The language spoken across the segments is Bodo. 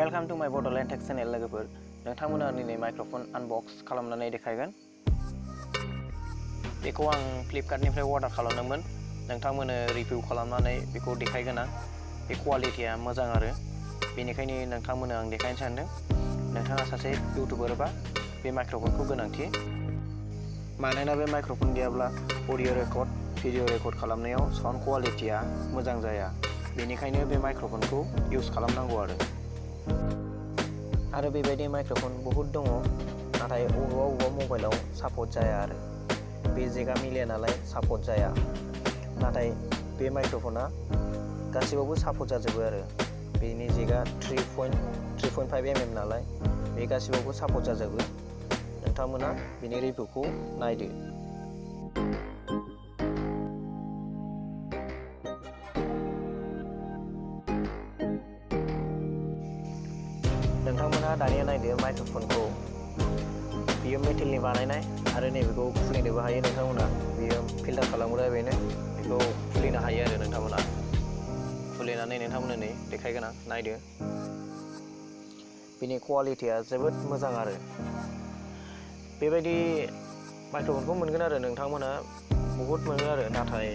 Welcome to my bodoland tech channel लोगोफोर नोंथांमोना दिनै माइक्रोफन आनबक्स खालामनानै देखायगोन बेखौ आं फ्लिपकार्टनिफ्राय अर्डार खालामदोंमोन नोंथांमोना रिभिउ खालामनानै बेखौ देखायगोन आं बे क्वालिटिया मोजां आरो बेनिखायनो नोंथांमोना आं देखायनो सानदों नोंथाङा सासे इउटिउबार बा बे माइक्रोफनखौ गोनांथि मानोना बे माइक्रोफन गैयाब्ला अडिअ रेकर्ड भिडिअ रेकर्ड खालामनायाव साउन्ड क्वालिटिया मोजां जाया बेनिखायनो बे माइक्रोफनखौ इउज खालामनांगौ आरो बेबायदि माइक्रोफन बहुत दङ नाथाय अबेबा मबाइलाव सापर्ट जाया आरो बे जेकआ मिलाया नालाय सापर्ट जाया नाथाय बे माइक्रोफना गासिबावबो सापर्ट जाजोबो आरो बेनि जेकआ 3.5 mm नालाय बे गासिबावबो सापर्ट जाजोबो नोंथांमोना बेनि रिभिउखौ नायदो नोंथांमोना दानिया नायदो माइक्रोफनखौ बियो मेटेलनि बानायनाय आरो नैबेखौ खुलिनोबो हायो नोंथांमोना बियो फिल्टार खालामग्रा बेनो बेखौ खुलिनो हायो आरो नोंथांमोना खुलिनानै नोंथांमोननो नै देखायगोन आं नायदो बिनि क्वालिटिया जोबोद मोजां आरो बेबायदि माइक्रोफनखौ मोनगोन आरो नोंथांमोना बहुत मोनो आरो नाथाय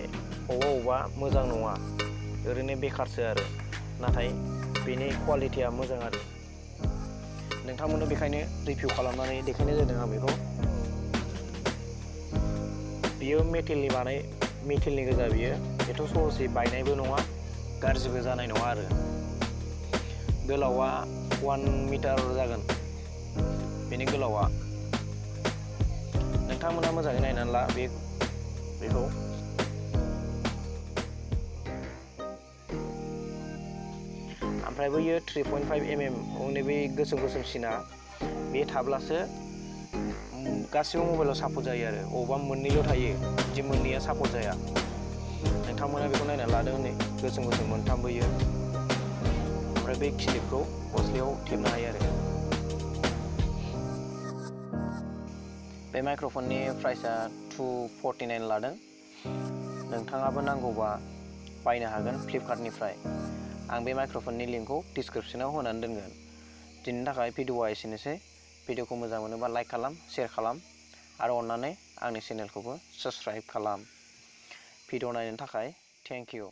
अबेबा मोजां नङा ओरैनो बेकारसो आरो नाथाय बेनि क्वालिटिया मोजां आरो नोंथांमोननो बेखायनो रिभिउ खालामनानै देखायनाय जादों आं बेखौ बियो मेटेलनि गोजा बियो बेथ' सहसै बायनायबो नङा गाज्रिबो जानाय नङा आरो गोलावा 1 मिटार जागोन बेनि गोलावा नोंथांमोना मोजाङै नायनानै ला बेखौ ओमफ्राय बैयो 3.5 mm नैबे गोसोमसिना बे थाब्लासो गासिबो मबाइलाव सापर्ट जायो आरो अबेबा मोननैल' थायो बिदि मोननैया सापर्ट जाया नोंथांमोना बेखौ नायनानै लादों नै गोसोम मोनथाम बैयो ओमफ्राय बे क्लिपखौ गस्लायाव थेबनो हायो आरो बे माइक्रोफननि प्राइसआ 249 लादों नोंथाङाबो नांगौबा बायनो हागोन फ्लिपकार्टनिफ्राय आं बे माइक्रोफननि लिंकखौ डिसक्रिप्शनाव होनानै दोनगोन दिनैनि थाखाय भिडिअआ एसेनोसै भिडिअखौ मोजां मोनोबा लाइक खालाम शेयार खालाम आरो अन्नानै आंनि चेनेलखौबो साबस्क्राइब खालाम भिडिअ नायनो थाखाय थेंक इउ